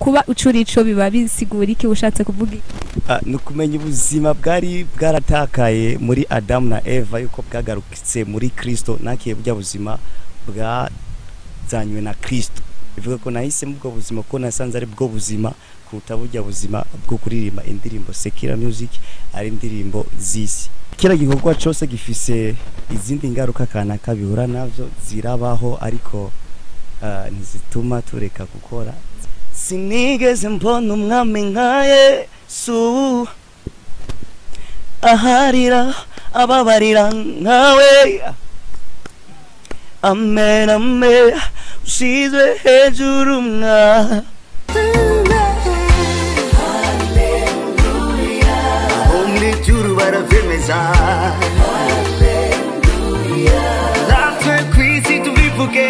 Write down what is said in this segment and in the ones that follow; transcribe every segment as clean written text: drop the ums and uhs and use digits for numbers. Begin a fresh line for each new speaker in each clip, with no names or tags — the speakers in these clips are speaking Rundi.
Kuba ucura ico biba bisigura iki? Ushatse kuvuga iki?
Ni ukumenya ubuzima bwari bwaratakaye muri Adamu na Eva, yuko bwagarutse muri Kristo. Nakiye burya buzima bwazanywe na Kristo, bivuga ko nahisemo ubwo buzima ko nasanze ari bwo buzima kuruta burya buzima bwo kuririmba indirimbo secular music, ari indirimbo z'isi. Kila gikorwa cose gifise izindi ngaruka kanaka bihura navyo, zirabaho, ariko ntizituma tureka gukora. Sinigeze mbona umwami nka Yesu, aharira ababarira nkawe. Amen, amen, usizwe hejuru mwa.
Abo mw'ijuru baravyemeza, natwe kw'isi tubivuge.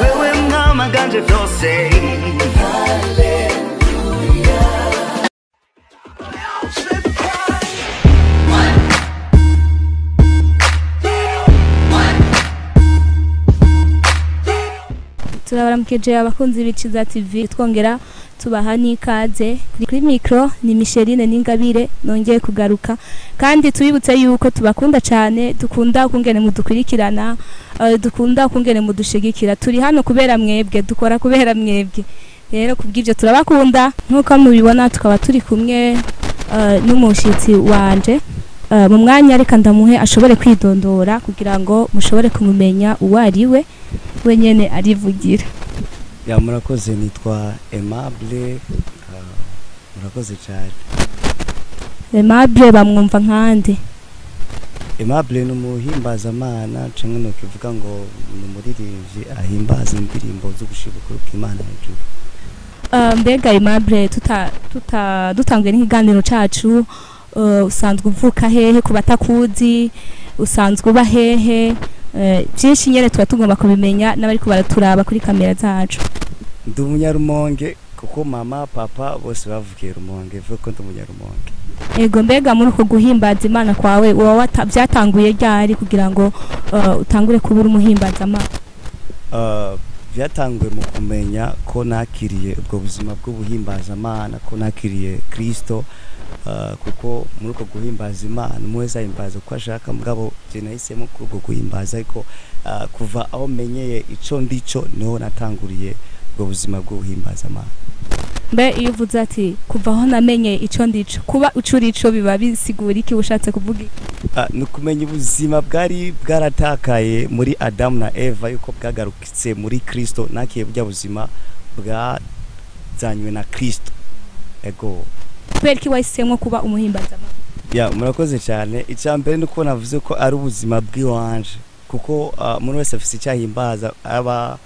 Wewe mwamaganje vyose.
Turabaramukije abakunzi b'Iciza TV, twongera tubaha n'ikaze. Kuri micro ni Micheline Ningabire, nongeye kugaruka kandi tubibutse yuko tubakunda cyane, dukunda kungene mudukurikirana, dukunda kungene mudushigikira. Turi hano kubera mwebwe, dukora kubera mwebwe. Rero kubw'ivyo turabakunda. Nk'uko mubibona, tukaba turi kumwe n'umushitsi wanje. Mu mwanya reka ndamuhe ashobore kwidondora kugira ngo mushobore kumumenya uwo ari we, wenyene arivugira.
Ya, murakoze. Nitwa Aimable, murakoze cyane.
Aimable bamwumva nkande?
Aimable ni umuhimbazamana, canke nokivuga ngo ni umuririmbyi ahimbaza indirimbo zo gushira ubukuru bw'Imana hejuru.
Mbega Aimable, tuta tuta dutanguye n'ikiganiro cacu, usanzwe uvuka hehe ku batakuzi? Usanzwe uba hehe? Byinshi nyene tuba tugomba kubimenya n'abariko baraturaba kuri kamera zacu.
Ndi umunyarumonge, kuko mama, papa bose bavukiye Rumonge, bivuga ko ndi umunyarumonge.
Ego, mbega muri uko guhimbaza Imana kwawe uba byatanguye ryari kugira ngo utangure kuba uri umuhimbaza Imana?
Byatanguye mu kumenya ko nakiriye ubwo buzima bw'ubuhimbazamana, ko nakiriye Kristo, kuko muri uko guhimbaza Imana umwe wese ahimbaza uko ashaka, mugabo je nahisemo kuri ubwo guhimbaza. Ariko kuva aho menyeye ico ndico, niho natanguriye ubwo buzima bw'ubuhimbazamana.
Mbe iyo uvuze ati kuva aho namenye ico ndico, kuba ucura ico biba bisigura iki? Ushatse kuvuga iki?
Ni ukumenya ubuzima bwari bwaratakaye muri Adamu na Eva, yuko bwagarutse muri Kristo. Nakiye burya buzima bwazanywe na Kristo, ego.
Kubera iki wahisemwo kuba umuhimbazamana?
Ya, murakoze cyane. Icya mbere ni uko navuze ko ari ubuzima bw'iwanje, kuko umuntu wese afise icyo ahimbaza. Aba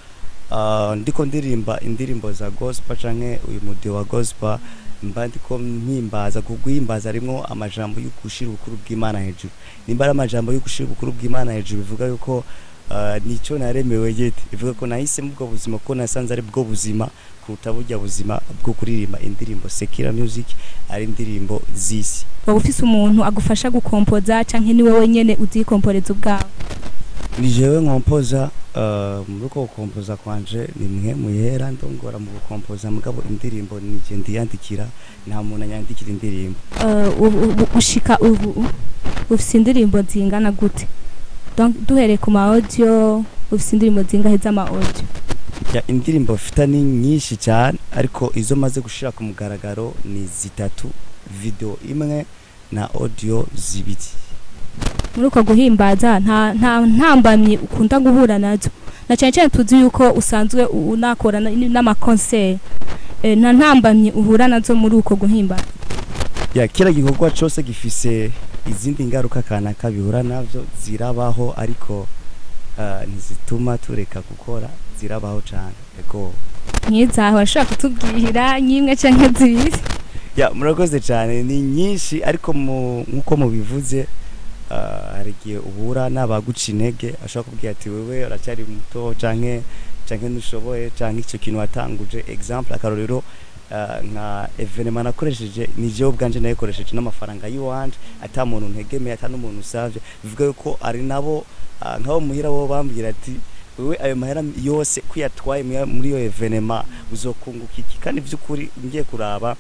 ndiko ndirimba indirimbo za gospel canke uyu mudi wa gospel, mba ndiko mpimbaza. Kuguhimbaza harimwo amajambo yo gushira ubukuru bw'Imana hejuru. Nimba ari amajambo yo gushira ubukuru bw'Imana hejuru, bivuga yuko nico naremewe yete. Bivuga ko nahisemo ubwo buzima ko nasanze ari bwo buzima kuruta burya buzima bwo kuririmba indirimbo secular music, ari indirimbo z'isi.
Waba ufise umuntu agufasha gukompoza, canke ni wowe nyene uzikomporeza ubwawe?
Ni jewe nkompoza. Muri uko gukompoza kwanje ni mwe muyera ndongora mu gukompoza, mugabo indirimbo ni je ndiyandikira, nta muntu anyandikira indirimbo.
Ushika ubu ufise indirimbo zingana gute? Donc duhereye ku ma audio, ufise indirimbo zingahe z'ama audio?
Ya, indirimbo mfite ni nyinshi cyane, ariko izo maze gushira ku mugaragaro ni zitatu: video imwe na audio zibiri.
Muri uko guhimbaza nta ntambamyi ukunda guhura nazo? Na cyane cyane tuzi yuko usanzwe unakora n'amakonseri, nta ntambamyi uhura nazo muri uko guhimbaza?
Ya, kila gikorwa cose gifise izindi ngaruka kanaka bihura navyo, zirabaho, ariko ntizituma tureka gukora. Zirabaho cyane, ego.
Nk'izaho urashobora kutubwira nk'imwe canke zibiri?
Ya, murakoze cyane. Ni nyinshi, ariko nkuko mubivuze, hari igihe uhura n'abaguca intege, ashobora kubwira ati wewe uracyari muto, canke ntushoboye, canke icyo kintu watanguje. Exemple, akarorero, nka événement nakoresheje, ni jewe ubwanje nayikoresheje n'amafaranga y'iwanje, ata muntu ntegemeye, ata n'umuntu usavye. Bivuga yuko ari nabo, nk'abo muhira bo bambwira ati Wewe ayo mahera yose kuyatwaye muri iyo événement uzokunguka iki? Kandi vy'ukuri ngiye kuraba,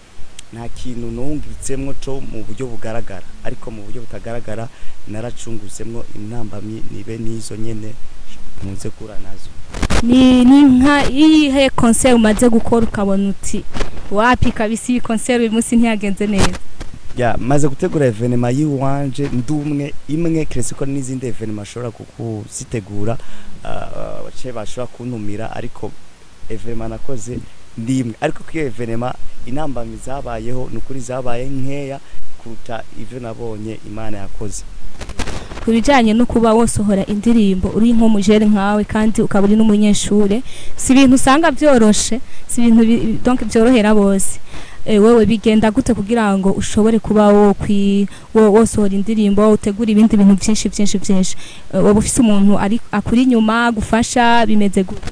nta kintu nungutsemwo co mu buryo bugaragara, ariko mu buryo butagaragara naracunguzemwo intambamyi nibe nizo nyene nkunze kura nazo.
Ni nka iyihe concert umaze gukora ukabona uti: "Wapi kabisa, iyi concert uyu munsi ntiyagenze neza"?
Ya, maze gutegura événement yiwanje ndumwe imwe, keretse ko n'izindi événement ashobora kuzitegura, bace bashobora kuntumira, ariko événement nakoze ndi imwe. Ariko kuri iyo événement intambamyi zabayeho ni ukuri zabaye nkeya kuruta ivyo nabonye Imana yakoze.
Ku bijyanye no kuba wosohora indirimbo uri nk'umujene nkawe kandi ukaba uri n'umunyeshure, si ibintu usanga byoroshe, si ibintu donc byorohera bose. Wewe bigenda gute kugira ngo ushobore kuba wo wosohora indirimbo, utegura ibindi bintu byinshi byinshi byinshi? Woba ufise umuntu ari akuri inyuma gufasha? Bimeze gute?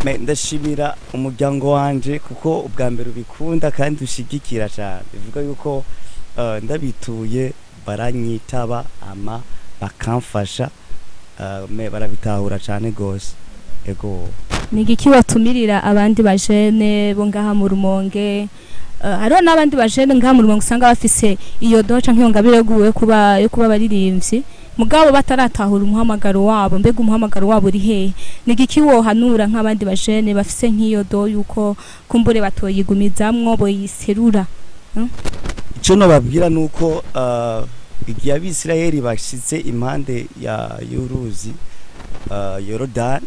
Me ndashimira umuryango wanje kuko ubwa mbere ubikunda kandi ushigikira cyane. Bivuga yuko ndabituye baranyitaba ama bakamfasha, me barabitahura cyane gose, ego.
Ni igiki watumirira abandi bajene bo ngaha mu Rumonge? Hariho n'abandi bajene ngaha mu Rumonge usanga bafise iyo don canke iyo ngabire yo kuba abaririmbyi, mugabo bataratahura umuhamagaro wabo. Mbega umuhamagaro wabo uri hehe? Ni igiki wohanura nk'abandi bajene bafise nk'iyo don, yuko kumbure batoyigumizamwo, boyiserura?
Icyo nababwira ni uko igihe Abisirayeli bashize impande ya y'uruzi Yorodani,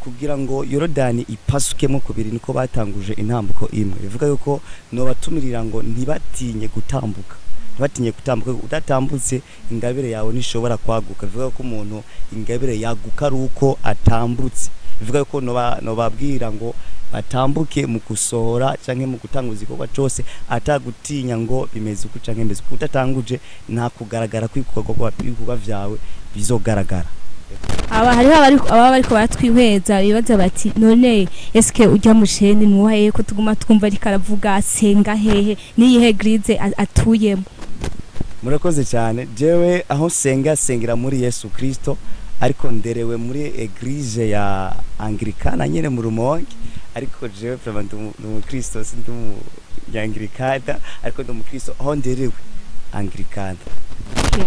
kugira ngo Yorodani ipasukemo kubiri, niko batanguje intambuko imwe. Bivuga yuko nobatumirira ngo ntibatinye gutambuka, ntibatinye gutambuka. Udatambutse, ingabire yawe ntishobora kwaguka. Bivuga ko umuntu ingabire yaguka ari uko atambutse. Bivuga yuko nobabwira ngo batambuke mu gusohora canke mu gutanguza igikorwa cose, atagutinya ngo bimeze uku canke bimeze uku. Udatanguje, nta kugaragara kw'ibikorwa vyawe bizogaragara.
Aba hariho ababa bariko baratwihweza, bibaza bati: "None eske ujya musheni nuwahe ko tuguma twumva ariko aravuga? Asenga hehe? Niyihe église atuyemo?"
Murakoze cyane. Jewe aho nsenga, sengera muri Yesu Kristo, ariko nderewe muri église ya Anglikana nyene mu Rumonge. Ariko jewe vraiment ndi umukristo, sindi umunyangilikana, ariko ndi umukristo aho nderewe Anglikana.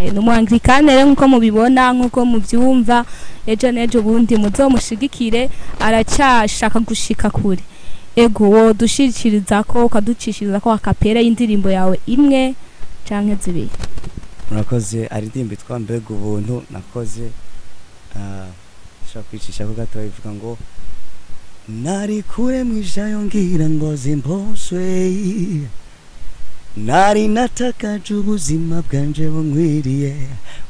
Ni umu anglikane rero, nk'uko mubibona, nk'uko mubyumva. Ejo n'ejo bundi muzomushigikire, aracyashaka gushika kure. Ego, wo dushikiriza ko ukaducishiriza ko a cappella y'indirimbo yawe imwe canke zibiri.
Murakoze. Ari indirimbo yitwa "Mbega ubuntu" nakoze, nshobora kwicisha ko gato. Ivuga ngo: nari kure mwijayo ngira ngo zimboswe, nari natakaje ubuzima bwanje bunkwiriye,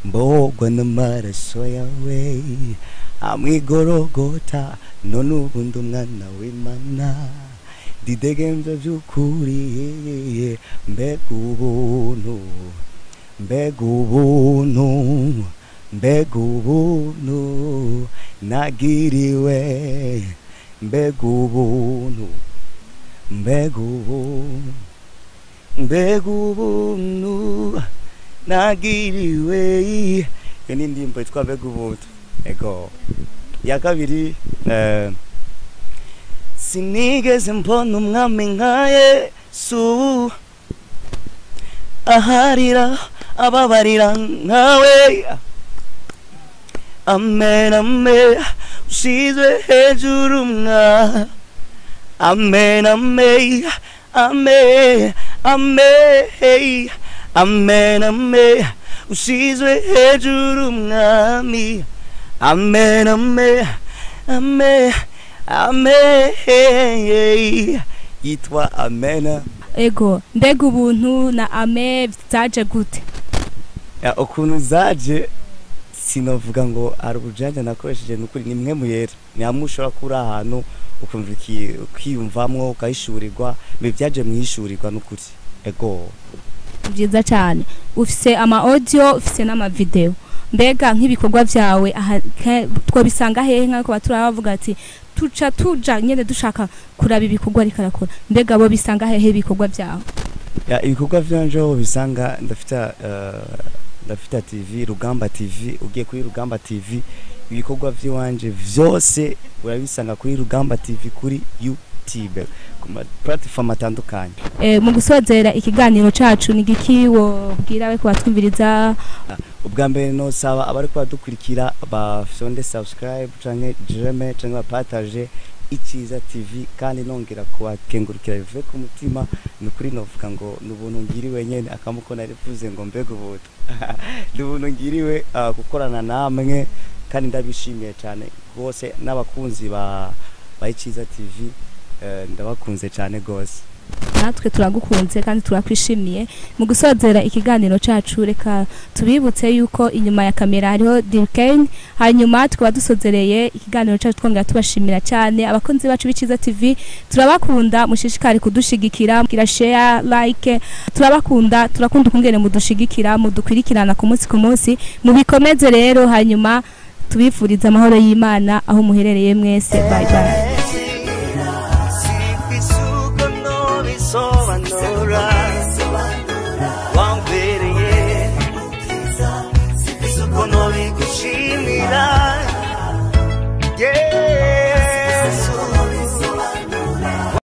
mbogwa n'amaraso yawe amwigorogota, none ubu ndi umwana w'Imana, ndidegemvya by'ukuri. Mbega ubuntu, mbega ubuntu, mbega ubuntu nagiriwe, mbega ubuntu, mbega ubuntu, mbega ubuntu nagiriwe. Iyo ni indirimbo yitwa "Mbega ubuntu". Ego, iya kabiri, sinigeze mbona umwami nka Yesu, aharira ababarira nkawe. Amen, amen, usizwe hejuru mwa. Amen, amen, amen, amen, amen, amen, usizwe hejuru mwami. Amen, amen, amen, amen. Yitwa "Amen".
Ego, "Mbega ubuntu" na "Ame" zaje gute?
Ya, ukuntu zaje, sinovuga ngo hari ubujanja nakoresheje. Nukuri ni mwe muyera, ni hamwe ushobora kuba uri ahantu ukumva ukiyumvamwo, ukahishurirwa. Mbe byaje mwishurirwa nukuri, ego.
Byiza cyane. Ufise ama audio, ufise n'ama video. Mbega nk'ibikorwa vyawe aha twobisanga hehe, nk'uko batura bavuga ati tuca tuja nyene dushaka kuraba ibikorwa ariko arakora? Mbega bo bisanga hehe ibikorwa vyawe?
Ya, ibikorwa vyanje aho bisanga, ndafita ndafita TV, Rugamba TV. Ugiye kuri Rugamba TV Ibikorwa vy'iwanje vyose urabisanga kuri Rugamba TV kuri YouTube, ku ma platform atandukanye.
Mu gusozera ikiganiro cacu, ni giki wobwira we kubatwumviriza?
Ubwa mbere nosaba abariko badukurikira bafyonde subscribe canke j'aime canke bapartage Iciza TV, kandi nongera kubakengurukira bivuye ku mutima. Ni ukuri novuga ngo ni ubuntu ngiriwe nyene, akamuko narivuze ngo mbega ubuntu, ni ubuntu ngiriwe gukorana namwe, kandi ndabishimiye cyane rwose n'abakunzi ba Iciza TV, ndabakunze cyane rwose.
Natwe turagukunze kandi turakwishimiye. Mu gusozera ikiganiro cacu, reka tubibutse yuko inyuma ya kamera hariho Dirkane. Hanyuma tukaba dusozereye ikiganiro cacu, twongera tubashimira cyane abakunzi bacu b'Iciza TV. Turabakunda, mushishikare kudushigikira, gira share, like. Turabakunda, turakunda ukungene mudushigikira, mudukwirikirana ku munsi ku munsi. Mubikomeze rero. Hanyuma tubifuriza amahoro y'Imana aho muherereye mwese. Bye bye.
Sifise uko nobisobanura.